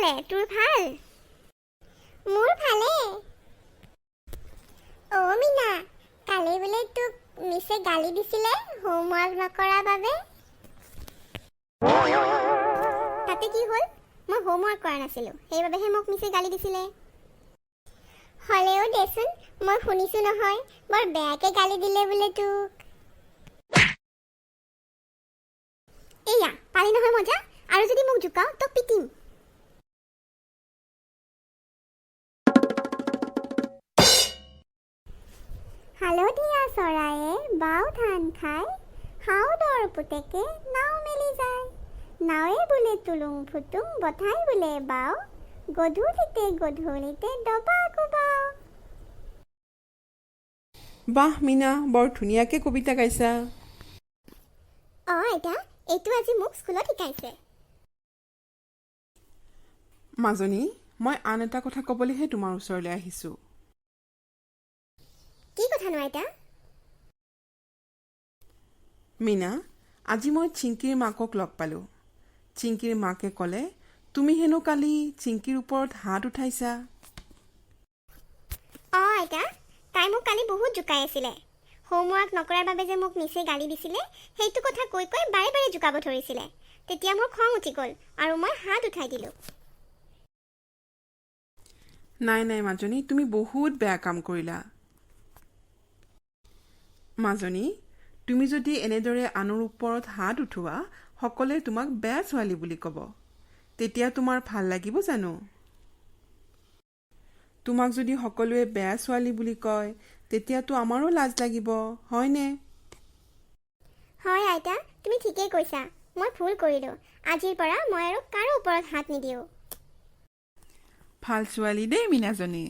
ভালে, তোৰ ভাল? মোৰ ভালে। অ' মীনা, কালি বোলে তোক মিছে গালি দিছিলে হোমৱৰ্ক নকৰাৰ বাবে। তাতে কি হ'ল? মই হোমৱৰ্ক কৰা নাছিলোঁ, সেইবাবেহে মোক মিছে গালি দিছিলে। হ'লেও দেচোন, মই শুনিছোঁ নহয়, বৰ বেয়াকে গালি দিলে বোলে তোক। এয়া পালি নহয় মজা। আৰু যদি মোক জোকাও, তোক পিটিম। হালধীয়া চৰায়ে বাও ধান খায়, সাউদৰ পুতেকে নাও মেলি যায়। নাৱে বোলে টুলুং ফুটুং, বঠাই বোলে বাও, গধূলিতে গধূলিতে দবা কোবাও। বাহ মীনা, বৰ ধুনীয়াকৈ কবিতা গাইছা। অঁ আইতা, এইটো আজি মোক স্কুলত শিকাইছে। মাজনী, মই আন এটা কথা ক'বলৈহে তোমাৰ ওচৰলৈ আহিছোঁ। কি কথানো আইতা? মীনা, আজি মই চিংকিৰ মাকক লগ পালোঁ। চিংকিৰ মাকে ক'লে তুমি হেনো কালি চিংকিৰ ওপৰত হাত উঠাইছা। অঁ আইতা, তাই মোক কালি বহুত জোকাই আছিলে। হোমৱৰ্ক নকৰাৰ বাবে যে মোক মিছে গালি দিছিলে, সেইটো কথা কৈ কৈ বাৰে বাৰে জোকাব ধৰিছিলে। তেতিয়া মোৰ খং উঠি গ'ল আৰু মই হাত উঠাই দিলোঁ। নাই নাই মাজনী, তুমি বহুত বেয়া কাম কৰিলা। মাজনী, তুমি যদি এনেদৰে আনৰ ওপৰত হাত উঠোৱা, সকলোৱে তোমাক বেয়া ছোৱালী বুলি ক'ব। তেতিয়া তোমাৰ ভাল লাগিব জানো? তোমাক যদি সকলোৱে বেয়া ছোৱালী বুলি কয়, তেতিয়াতো আমাৰো লাজ লাগিব, হয়নে? হয় আইতা, তুমি ঠিকেই কৈছা। মই ভুল কৰিলোঁ। আজিৰ পৰা মই আৰু কাৰো ওপৰত হাত নিদিওঁ। ভাল ছোৱালী দেই মীনাজনী।